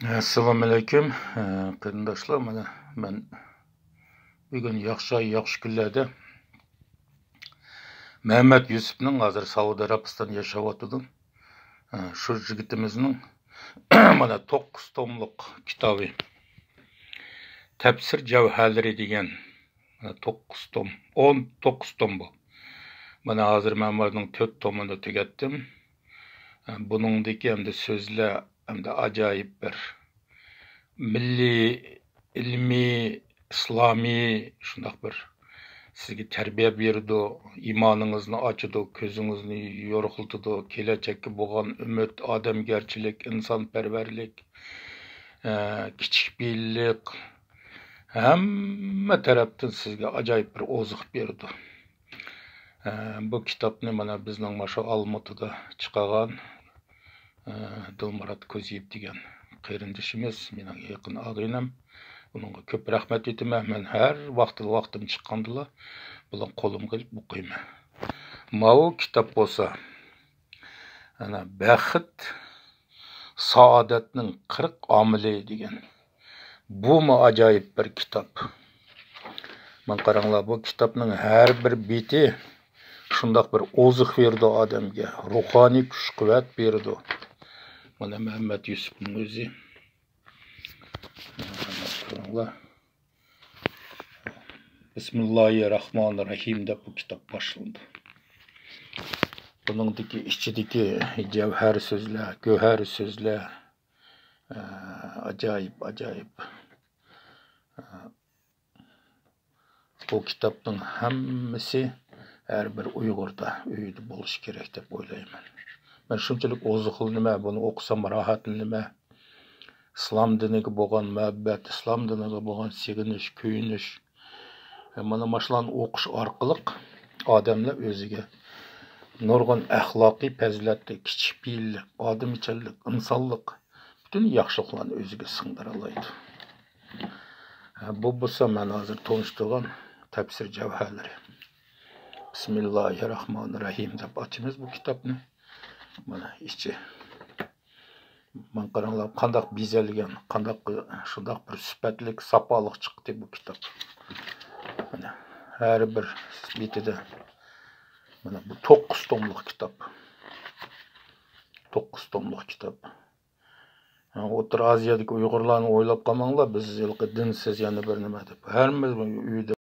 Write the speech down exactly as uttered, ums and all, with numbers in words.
ئەسسالامۇئەلەيكۇم، قېرىنداشلار. مانا مەن بۈگۈن ياخشى ئاي، ياخشى كۈنلەردە مەمەت يۈسۈپنىڭ، ھازىر سەئۇدى ئەرەبىستاندا ياشاۋاتىدۇ، شۇ يىگىتىمىزنىڭ مانا توققۇز توملۇق كىتابى، تەپسىر جەۋھەرلىرى دېگەن، توققۇز توم، ئون توققۇز توم بۇ. مانا ھازىر مەن بۇنىڭ تۆت تومىنى تۈگەتتىم. بۇنىڭدىكى ئەمدى سۆزلەر ئەمدى ئاجايىپ بىر مىللىي، ئىلمىي، ئىسلامىي شۇنداق بىر سىزگە تەربىيە بېرىدۇ، ئىمانىڭىزنى ئاچىدۇ، كۆزىڭىزنى يورۇقلىتىدۇ، كېلەچەككە بولغان ئۈمىد، ئادەمگەرچىلىك، ئىنسانپەرۋەرلىك، ئە، كىچىك پېئىللىق، ھەممە تەرەپتىن سىزگە ئاجايىپ بىر ئوزۇق بېرىدۇ. ئە، بۇ كىتابنى مانا بىزنىڭ مانا شۇ ئالمۇتىدا چىقارغان، ئە، دىلمۇرات كوزيېۋ دېگەن قېرىندىشىمىز، مېنىڭ يېقىن ئاغىنەم. ئۇنىڭغا كۆپ رەھمەت ئېيتىمەن. مەن ھەر ۋاقتىدا، ۋاقتىم چىققاندىلا بۇلارنى قولۇمغا ئېلىپ ئوقۇيمەن. ماۋۇ كىتاب بولسا، ئەنە، بەخت سائادەتنىڭ قىرىق ئامىلى دېگەن. بۇمۇ ئاجايىپ بىر كىتاب. مانا قاراڭلار، بۇ كىتابنىڭ ھەر بىر بېتى شۇنداق بىر ئوزۇق بېرىدۇ ئادەمگە، روھانىي كۈچ-قۇۋۋەت بېرىدۇ. مانا مەمەت يۈسۈپنىڭ ئۆزى. قاراڭلار. بىسمىللاھىررەھمانىررەھىم دەپ بۇ كىتاب باشلىنىدۇ. بۇنىڭدىكى ئىچىدىكى جەۋھەر سۆزلەر، گۆھەر سۆزلەر، ئە، ئاجايىپ، ئاجايىپ. ئە، بۇ كىتابنىڭ ھەممىسى ھەر بىر ئۇيغۇردا ئۆيىدە بولۇشى كېرەك دەپ ئويلايمەن. مەن شۇنچىلىك ئوزۇقلىنىمەن، بۇنى ئوقۇسام راھەتلىنىمەن. ئىسلام دىنىگە بولغان مۇھەببەت، ئىسلام دىنىغا بولغان سېغىنىش، كۆيۈنۈش، مانا ماشۇلارنى ئوقۇش ئارقىلىق ئادەملەر ئۆزىگە نۇرغۇن ئەخلاقىي پەزىلەتلىك، كىچىك پېئىللىق، ئادىمىچەنلىك، ئىنسانلىق، پۈتۈن ياخشىلىقلارنى ئۆزىگە سىڭدۈرەلەيدۇ. بۇ بولسا مەن ھازىر تونۇشتۇرغان تەپسىر جەۋھەرلىرى. بىسمىللاھىررەھمانىررەھىم دەپ ئاچىمىز بۇ كىتابنى. مانا ئىچى. مانا قاراڭلار، قانداق بېزەلگەن، قانداق، شۇنداق بىر سۈپەتلىك، ساپالىق چىقتى بۇ كىتاب. مانا ھەر بىر بېتىدە، مانا بۇ توققۇز توملۇق كىتاب. توققۇز توملۇق كىتاب. ئوتتۇرا ئازىيادىكى ئۇيغۇرلارنى ئويلاپ قالماڭلار، بىز ھېلىقى دىنسىز يەنە بىر نېمە دەپ. ھەممە ئۆيدە